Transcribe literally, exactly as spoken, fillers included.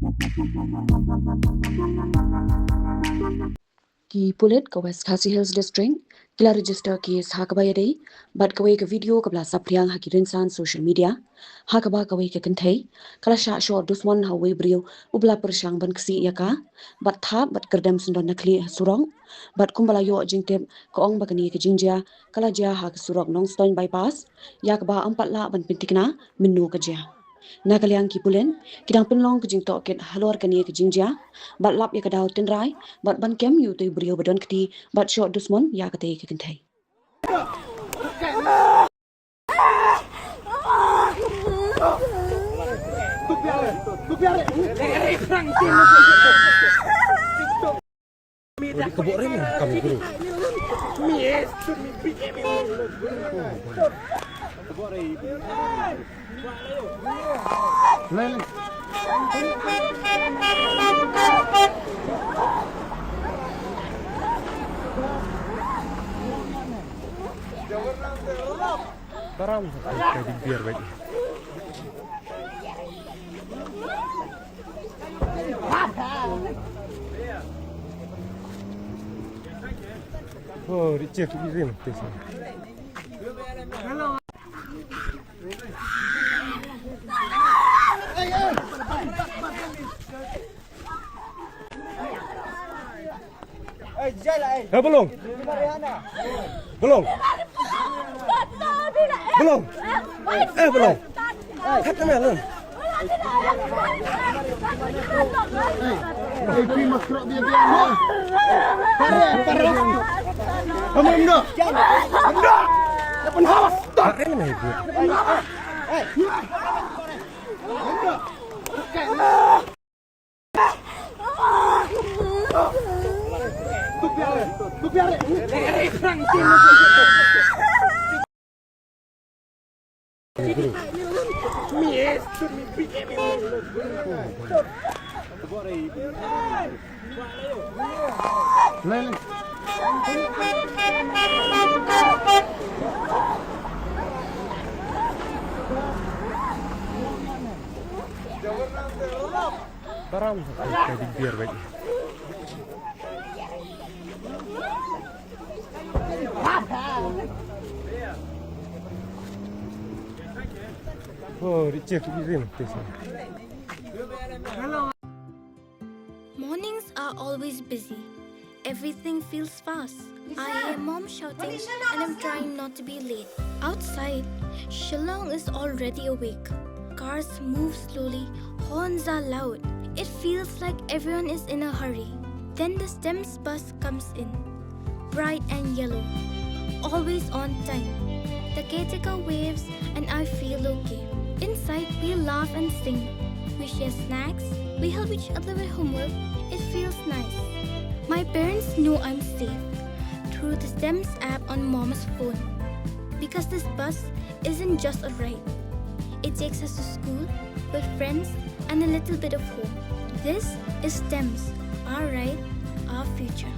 Ki pulit ka West Khasi Hills District ki la register case ha kaba ïadei bad kawei ka video kaba la saphriang ha ki rynsan social media, ha kaba kawei ka kynthei ka la shah shoh dusmon ha uwei u briew uba la pyrshang ban ksih ïa ka bad thap bad kyrdem syndon na khlieh ha surok. Bad kumba la ïoh jingtip, ka ong ba kane ka jingjia ka la jia ha ka surok Nongstoiñ Bypass, ïa kaba ym pat lah ban pynthikna mynno ka jia. Na ka liang ki pulit ki dang pynlong ka jingtohkit halor kane ka jingjia bad lap ïa ka daw tynrai bad ban kem ïa utei u briew ba don kti bad shoh dusmon ïa katei ka kynthei. Param sa ka di biar baik. Oh, Richard, tu biar. Eh, Belong. Belong. Belong. Eh, Belong. Kata na, Belong. Eh, pi makrok dia, dia. Pare, pare. Kamu enggak? Enggak. Depan hawas. Pare na ibu. Param sa ka di biar baik. Oh, Richard, tu biar. Mornings are always busy. Everything feels fast. I hear mom shouting and I'm trying not to be late. Outside, Shillong is already awake. Cars move slowly, horns are loud. It feels like everyone is in a hurry. Then the STEMS bus comes in. Bright and yellow. Always on time. The caretaker waves and I feel okay. Inside, we laugh and sing. We share snacks. We help each other with homework. It feels nice. My parents know I'm safe through the STEMS app on mom's phone. Because this bus isn't just a ride. It takes us to school, with friends, and a little bit of home. This is STEMS, our ride, our future.